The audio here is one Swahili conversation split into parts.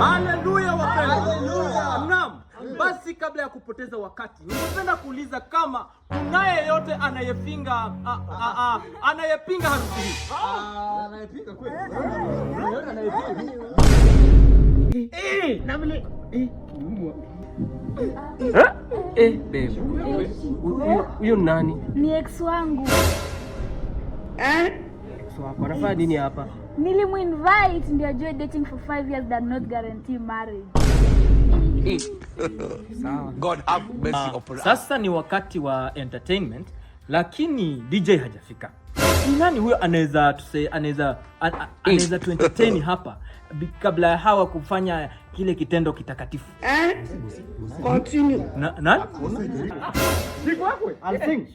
Haleluya wapendwa. Haleluya. Naam. Basi kabla ya kupoteza wakati, ningependa kuuliza kama kunaye yeyote anayepinga a, a, a, anayepinga harusi hii. Anayepinga kweli? Eh, na vile eh. Eh, babe. Huyo nani? Ni ex wangu. Ex wako anafanya nini hapa? Nilimuinvite ndio ajue dating for 5 years does not guarantee marriage. Sawa. God have mercy upon us. Sasa ni wakati wa entertainment, lakini DJ hajafika. Ni nani huyo anaweza tuse anaweza anaweza tu entertain hapa kabla ya hawa kufanya kile kitendo kitakatifu? Continue. Na, nani? I'll sing.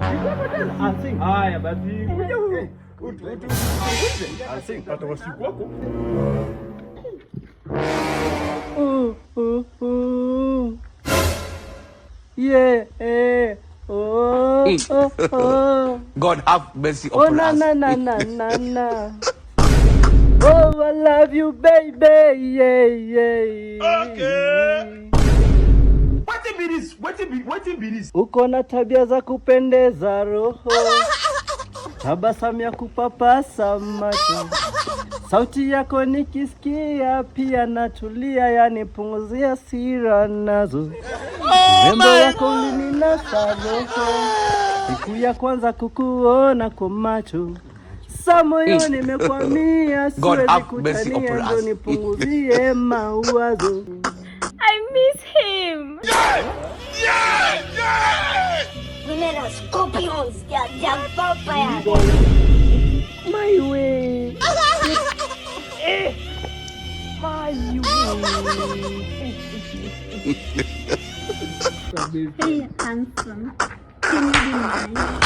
I'll sing. Haya basi, kuja huyu. I'll sing. Ooh, ooh, ooh. Yeah, eh. Oh, oh, oh. God have mercy Oh, upon na, us. na, na, na, na, na. Oh, I love you, baby. Yeah. Okay. Wetin be this? Wetin be this? Uko na tabia za kupendeza roho, tabasamu ya kupapasa macho, sauti yako nikisikia pia natulia, yani punguzia hasira nazo. Urembo wako ulininasa roho, siku ya kwanza kukuona kwa macho sa moyo nimekwamia, God siwezi have mercy kutania, upon ndo us. nipunguzie mawazo. I miss him. Women are scorpions. They are vampires. My way. Eh. My way. Hey, handsome. Can you be mine?